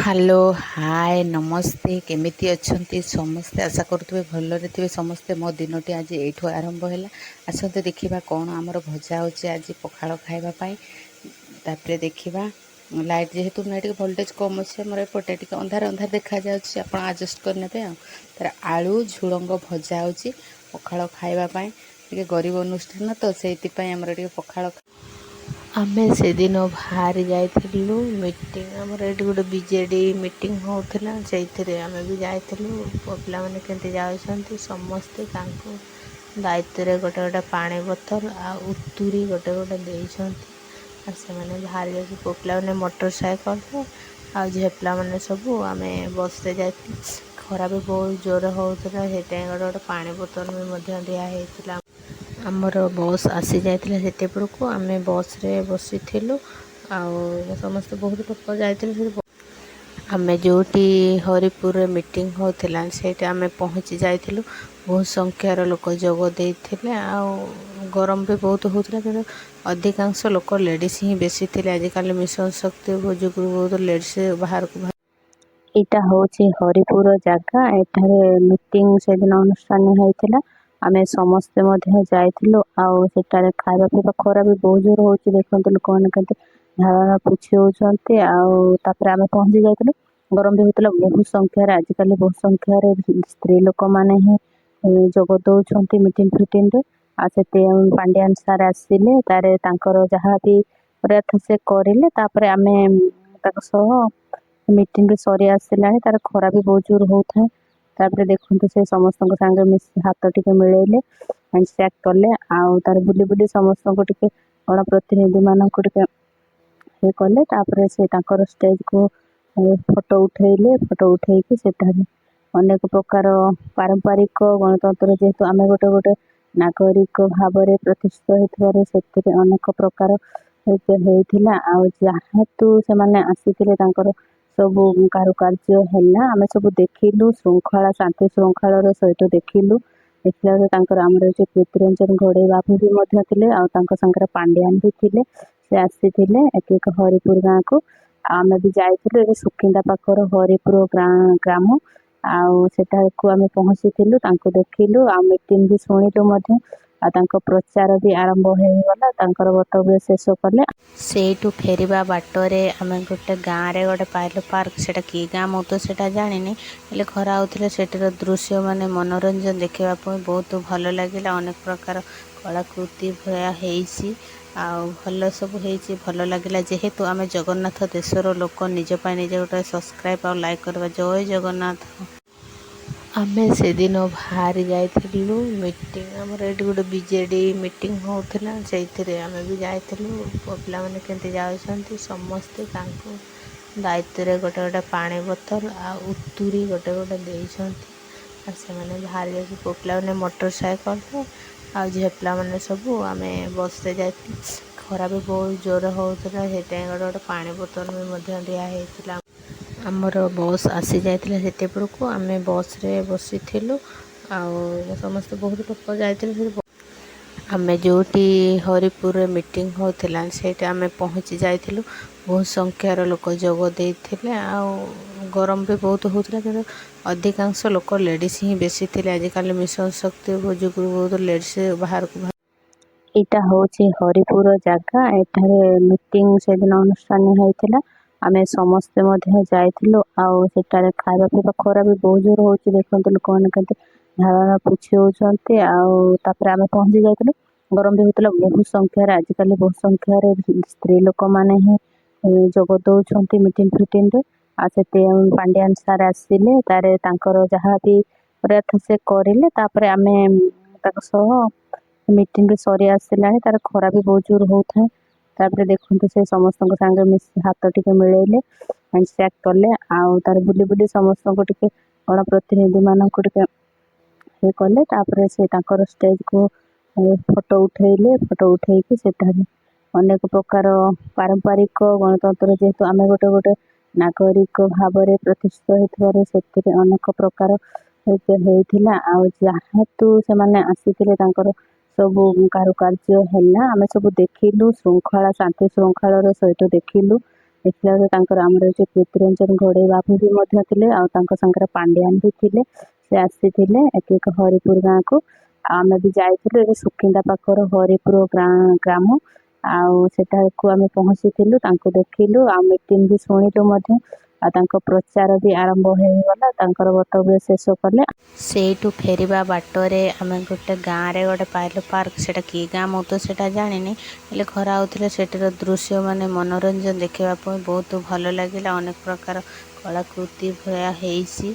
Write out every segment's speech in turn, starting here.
Hello, ହାଏ, ନମସ୍ତେ। କେମିତି ଅଛନ୍ତି ସମସ୍ତେ? ଆଶା କରୁଥିବେ ଭଲରେ ଥିବେ ସମସ୍ତେ। ମୋ ଦିନଟି ଆଜି ଏଇଠୁ ଆରମ୍ଭ ହେଲା। ଆସନ୍ତୁ ଦେଖିବା କ'ଣ ଆମର ଭଜା ହେଉଛି ଆଜି ପଖାଳ ଖାଇବା ପାଇଁ। ତାପରେ ଦେଖିବା, ଲାଇଟ୍ ଯେହେତୁ ନା ଟିକେ ଭୋଲ୍ଟେଜ୍ କମ୍ ଅଛି ଆମର ଏପଟେ, ଟିକେ ଅନ୍ଧାର ଅନ୍ଧାର ଦେଖାଯାଉଛି, ଆପଣ ଆଡ଼ଜଷ୍ଟ କରିନେବେ। ଆଉ ତାର ଆଳୁ ଝୁଡ଼ଙ୍ଗ ଭଜା ହେଉଛି ପଖାଳ ଖାଇବା ପାଇଁ। ଟିକେ ଗରିବ ଅନୁଷ୍ଠାନ ତ, ସେଇଥିପାଇଁ ଆମର ଟିକେ ପଖାଳ। ଆମେ ସେଦିନ ବାହାରି ଯାଇଥିଲୁ ମିଟିଂ। ଆମର ଏଇଠି ଗୋଟେ ବିଜେଡ଼ି ମିଟିଂ ହେଉଥିଲା, ସେଇଥିରେ ଆମେ ବି ଯାଇଥିଲୁ। ପୁଅ ପିଲାମାନେ କେମିତି ଯାଉଛନ୍ତି, ସମସ୍ତେ ତାଙ୍କୁ ଦାୟିତ୍ୱରେ ଗୋଟେ ଗୋଟେ ପାଣି ବୋତଲ ଆଉ ଉତୁରି ଗୋଟେ ଗୋଟେ ଦେଇଛନ୍ତି ଆଉ ସେମାନେ ବାହାରି ଯାଉଛନ୍ତି। ପୁଅ ପିଲାମାନେ ମୋଟର ସାଇକେଲରେ ଆଉ ଝିଅ ପିଲାମାନେ ସବୁ ଆମେ ବସ୍ରେ ଯାଇଥିଲୁ। ଖରା ବି ବହୁତ ଜୋରେ ହେଉଥିଲା, ସେଇଥିପାଇଁ ଗୋଟେ ଗୋଟେ ପାଣି ବୋତଲ ବି ମଧ୍ୟ ଦିଆ ହେଇଥିଲା। ଆମର ବସ୍ ଆସିଯାଇଥିଲା ସେତେବେଳକୁ, ଆମେ ବସ୍ରେ ବସିଥିଲୁ ଆଉ ସମସ୍ତେ ବହୁତ ଲୋକ ଯାଇଥିଲୁ ସେଠି। ଆମେ ଯେଉଁଠି ହରିପୁରରେ ମିଟିଂ ହେଉଥିଲା, ସେଇଠି ଆମେ ପହଞ୍ଚି ଯାଇଥିଲୁ। ବହୁତ ସଂଖ୍ୟାର ଲୋକ ଯୋଗ ଦେଇଥିଲେ ଆଉ ଗରମ ବି ବହୁତ ହେଉଥିଲା, କିନ୍ତୁ ଅଧିକାଂଶ ଲୋକ ଲେଡ଼ିସ୍ ହିଁ ବେଶୀ ଥିଲେ। ଆଜିକାଲି ମିଶନ ଶକ୍ତି ଯୋଗୁଁ ବହୁତ ଲେଡ଼ିସ୍ ବାହାରକୁ ଏଇଟା ହଉଛି ହରିପୁର ଜାଗା। ଏଠାରେ ମିଟିଂ ସେଦିନ ଅନୁଷ୍ଠାନ ହେଇଥିଲା। ଆମେ ସମସ୍ତେ ମଧ୍ୟ ଯାଇଥିଲୁ ଆଉ ସେଠାରେ ଖାଇବା ପିଇବା। ଖରା ବି ବହୁତ ଜୋର ହଉଛି, ଦେଖନ୍ତୁ ଲୋକମାନେ କେମିତି ଝାଳ ପୋଛି ହଉଛନ୍ତି। ଆଉ ତାପରେ ଆମେ ପହଞ୍ଚି ଯାଇଥିଲୁ। ଗରମ ବି ହଉଥିଲା। ବହୁତ ସଂଖ୍ୟାରେ, ଆଜିକାଲି ବହୁତ ସଂଖ୍ୟାରେ ସ୍ତ୍ରୀ ଲୋକମାନେ ହିଁ ଯୋଗ ଦଉଛନ୍ତି ମିଟିଂ ଫିଟିଂରେ। ଆଉ ସେଠି ପାଣ୍ଡିଆନ ସାର୍ ଆସିଲେ, ତାରେ ତାଙ୍କର ଯାହା ବି କରିବା ସେ କରିଲେ। ତାପରେ ଆମେ ତାଙ୍କ ସହ ମିଟିଂ ବି ସରି ଆସିଲାଣି, ତାର ଖରା ବି ବହୁତ ଜୋର ହଉଥାଏ। ତାପରେ ଦେଖନ୍ତୁ, ସେ ସମସ୍ତଙ୍କ ସାଙ୍ଗେ ମିଶି ହାତ ଟିକେ ମିଳେଇଲେ, ହ୍ୟାଣ୍ଡସେକ୍ କଲେ ଆଉ ତାର ବୁଲି ବୁଲି ସମସ୍ତଙ୍କୁ ଟିକେ ଗଣପ୍ରତିନିଧି ମାନଙ୍କୁ ଟିକେ ଇଏ କଲେ। ତାପରେ ସେ ତାଙ୍କର ଷ୍ଟେଜକୁ ଫଟୋ ଉଠେଇଲେ। ଫଟୋ ଉଠେଇକି ସେଠାରେ ଅନେକ ପ୍ରକାର ପାରମ୍ପରିକ ଗଣତନ୍ତ୍ର, ଯେହେତୁ ଆମେ ଗୋଟେ ଗୋଟେ ନାଗରିକ ଭାବରେ ପ୍ରତିଷ୍ଠିତ ହେଇଥିବାରୁ ସେଥିରେ ଅନେକ ପ୍ରକାର ହେଇଥିଲା। ଆଉ ଯେହେତୁ ସେମାନେ ଆସିଥିଲେ, ତାଙ୍କର ସବୁ କାରୁକାର୍ଯ୍ୟ ହେଲା, ଆମେ ସବୁ ଦେଖିଲୁ, ଶୃଙ୍ଖଳା ଶାନ୍ତି ଶୃଙ୍ଖଳାର ସହିତ ଦେଖିଲୁ। ଦେଖିଲା ବେଳେ ତାଙ୍କର ଆମର ଯୋଉ ପ୍ରୀତିରଞ୍ଜନ ଘଡ଼େଇ ବାବୁ ବି ମଧ୍ୟ ଥିଲେ ଆଉ ତାଙ୍କ ସାଙ୍ଗରେ ପାଣ୍ଡିଆନ ବି ଥିଲେ। ସେ ଆସିଥିଲେ ଏକ ହରିପୁର ଗାଁକୁ ଆଉ ଆମେ ବି ଯାଇଥିଲୁ। ଏବେ ସୁକିନ୍ଦା ପାଖର ହରିପୁର ଗ୍ରାମ ଆଉ ସେଠାକୁ ଆମେ ପହଞ୍ଚିଥିଲୁ, ତାଙ୍କୁ ଦେଖିଲୁ ଆଉ ମିଟିଂ ବି ଶୁଣିଲୁ ମଧ୍ୟ। ଆଉ ତାଙ୍କ ପ୍ରଚାର ବି ଆରମ୍ଭ ହେଇଗଲା, ତାଙ୍କର ବକ୍ତବ୍ୟ ଶେଷ କଲେ। ସେଇଠୁ ଫେରିବା ବାଟରେ ଆମେ ଗୋଟେ ଗାଁରେ ଗୋଟେ ପାଇଲୁ ପାର୍କ। ସେଇଟା କି ଗାଁ ମୁଁ ତ ସେଇଟା ଜାଣିନି, ହେଲେ ଖରା ହେଉଥିଲା। ସେଠିର ଦୃଶ୍ୟ ମାନେ ମନୋରଞ୍ଜନ ଦେଖିବା ପାଇଁ ବହୁତ ଭଲ ଲାଗିଲା। ଅନେକ ପ୍ରକାର କଳାକୃତି ଭଳିଆ ହେଇଛି ଆଉ ଭଲ ସବୁ ହେଇଛି, ଭଲ ଲାଗିଲା। ଯେହେତୁ ଆମେ ଜଗନ୍ନାଥ ଦେଶର ଲୋକ, ନିଜ ପାଇଁ ନିଜେ ଗୋଟେ ସବସ୍କ୍ରାଇବ୍ ଆଉ ଲାଇକ୍ କରିବା। ଜୟ ଜଗନ୍ନାଥ। ଆମେ ସେଦିନ ବାହାରି ଯାଇଥିଲୁ ମିଟିଂ। ଆମର ଏଇଠି ଗୋଟେ ବିଜେଡ଼ି ମିଟିଂ ହେଉଥିଲା, ସେଇଥିରେ ଆମେ ବି ଯାଇଥିଲୁ। ପୁଅ ପିଲାମାନେ କେମିତି ଯାଉଛନ୍ତି, ସମସ୍ତେ ତାଙ୍କୁ ଦାୟିତ୍ୱରେ ଗୋଟେ ଗୋଟେ ପାଣି ବୋତଲ ଆଉ ଉତୁରି ଗୋଟେ ଗୋଟେ ଦେଇଛନ୍ତି ଆଉ ସେମାନେ ବାହାରି ଯାଉଛନ୍ତି। ପୁଅ ପିଲାମାନେ ମୋଟର ସାଇକେଲରେ ଆଉ ଝିଅ ପିଲାମାନେ ସବୁ ଆମେ ବସ୍ରେ ଯାଇଥିଲୁ। ଖରା ବି ବହୁତ ଜୋରେ ହେଉଥିଲା, ସେଇଥିପାଇଁ ଗୋଟେ ଗୋଟେ ପାଣି ବୋତଲ ବି ମଧ୍ୟ ଦିଆ ହେଇଥିଲା। ଆମର ବସ୍ ଆସିଯାଇଥିଲା ସେତେବେଳକୁ, ଆମେ ବସ୍ରେ ବସିଥିଲୁ ଆଉ ସମସ୍ତେ ବହୁତ ଲୋକ ଯାଇଥିଲୁ ସେଠି। ଆମେ ଯେଉଁଠି ହରିପୁରରେ ମିଟିଂ ହେଉଥିଲା, ସେଇଠି ଆମେ ପହଞ୍ଚି ଯାଇଥିଲୁ। ବହୁତ ସଂଖ୍ୟାର ଲୋକ ଯୋଗ ଦେଇଥିଲେ ଆଉ ଗରମ ବି ବହୁତ ହେଉଥିଲା, କିନ୍ତୁ ଅଧିକାଂଶ ଲୋକ ଲେଡ଼ିସ୍ ହିଁ ବେଶୀ ଥିଲେ। ଆଜିକାଲି ମିଶନ ଶକ୍ତି ଯୋଗୁଁ ବହୁତ ଲେଡ଼ିସ୍ ବାହାରକୁ ଏଇଟା ହଉଛି ହରିପୁର ଜାଗା। ଏଠାରେ ମିଟିଂ ସେଦିନ ଅନୁଷ୍ଠାନ ହେଇଥିଲା। ଆମେ ସମସ୍ତେ ମଧ୍ୟ ଯାଇଥିଲୁ ଆଉ ସେଠାରେ ଖାଇବା ପିଇବା। ଖରା ବି ବହୁତ ଜୋର ହଉଛି, ଦେଖନ୍ତୁ ଲୋକମାନେ କେମିତି ଝାଳ ପୋଛି ହଉଛନ୍ତି। ଆଉ ତାପରେ ଆମେ ପହଞ୍ଚି ଯାଇଥିଲୁ। ଗରମ ବି ହଉଥିଲା। ବହୁତ ସଂଖ୍ୟାରେ, ଆଜିକାଲି ବହୁତ ସଂଖ୍ୟାରେ ସ୍ତ୍ରୀ ଲୋକମାନେ ହିଁ ଯୋଗ ଦଉଛନ୍ତି ମିଟିଂ ଫିଟିଂରେ। ଆଉ ସେଠି ପାଣ୍ଡିଆନ ସାର୍ ଆସିଲେ, ତାରେ ତାଙ୍କର ଯାହା ବି କରିବା ସେ କରିଲେ। ତାପରେ ଆମେ ତାଙ୍କ ସହ ମିଟିଂ ବି ସରି ଆସିଲାଣି, ତାର ଖରା ବି ବହୁତ ଜୋର ହଉଥାଏ। ତାପରେ ଦେଖନ୍ତୁ, ସେ ସମସ୍ତଙ୍କ ସାଙ୍ଗେ ମିଶି ହାତ ଟିକେ ମିଳେଇଲେ, ହ୍ୟାଣ୍ଡସେକ୍ କଲେ ଆଉ ତାର ବୁଲି ବୁଲି ସମସ୍ତଙ୍କୁ ଟିକେ ଗଣପ୍ରତିନିଧି ମାନଙ୍କୁ ଟିକେ ଇଏ କଲେ। ତାପରେ ସେ ତାଙ୍କର ଷ୍ଟେଜକୁ ଫଟୋ ଉଠେଇଲେ। ଫଟୋ ଉଠେଇକି ସେଠାରେ ଅନେକ ପ୍ରକାର ପାରମ୍ପରିକ ଗଣତନ୍ତ୍ର, ଯେହେତୁ ଆମେ ଗୋଟେ ଗୋଟେ ନାଗରିକ ଭାବରେ ପ୍ରତିଷ୍ଠିତ ହେଇଥିବାରୁ ସେଥିରେ ଅନେକ ପ୍ରକାର ହେଇଥିଲା। ଆଉ ଯେହେତୁ ସେମାନେ ଆସିଥିଲେ, ତାଙ୍କର ସବୁ କାରୁକାର୍ଯ୍ୟ ହେଲା, ଆମେ ସବୁ ଦେଖିଲୁ, ଶୃଙ୍ଖଳା ଶାନ୍ତି ଶୃଙ୍ଖଳାର ସହିତ ଦେଖିଲୁ। ଦେଖିଲା ବେଳକୁ ତାଙ୍କର ଆମର ଯୋଉ ପ୍ରୀତିରଞ୍ଜନ ଘଡ଼େଇ ବାବୁ ବି ମଧ୍ୟ ଥିଲେ, ଆଉ ତାଙ୍କ ସାଙ୍ଗରେ ପାଣ୍ଡିଆନ ବି ଥିଲେ। ସେ ଆସିଥିଲେ ଏଠି ହରିପୁର ଗାଁକୁ, ଆଉ ଆମେ ବି ଯାଇଥିଲୁ। ଏବେ ସୁକିନ୍ଦା ପାଖର ହରିପୁର ଗ୍ରାମ, ଆଉ ସେଠାକୁ ଆମେ ପହଞ୍ଚିଥିଲୁ, ତାଙ୍କୁ ଦେଖିଲୁ ଆଉ ମିଟିଂ ବି ଶୁଣିଲୁ ମଧ୍ୟ, ଆଉ ତାଙ୍କ ପ୍ରଚାର ବି ଆରମ୍ଭ ହେଇଗଲା। ତାଙ୍କର ବକ୍ତବ୍ୟ ଶେଷ କଲେ। ସେଇଠୁ ଫେରିବା ବାଟରେ ଆମେ ଗୋଟେ ଗାଁରେ ଗୋଟେ ପାଇଲୁ ପାର୍କ। ସେଇଟା କି ଗାଁ ମୁଁ ତ ସେଇଟା ଜାଣିନି, ହେଲେ ଖରା ହେଉଥିଲା। ସେଠିର ଦୃଶ୍ୟ ମାନେ ମନୋରଞ୍ଜନ ଦେଖିବା ପାଇଁ ବହୁତ ଭଲ ଲାଗିଲା। ଅନେକ ପ୍ରକାର କଳାକୃତି ଭଳିଆ ହେଇଛି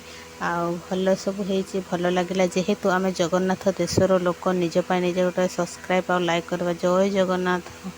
ଆଉ ଭଲ ସବୁ ହେଇଛି, ଭଲ ଲାଗିଲା। ଯେହେତୁ ଆମେ ଜଗନ୍ନାଥ ଦେଶର ଲୋକ, ନିଜ ପାଇଁ ନିଜେ ଗୋଟେ ସବସ୍କ୍ରାଇବ୍ ଆଉ ଲାଇକ୍ କରିବା। ଜୟ ଜଗନ୍ନାଥ।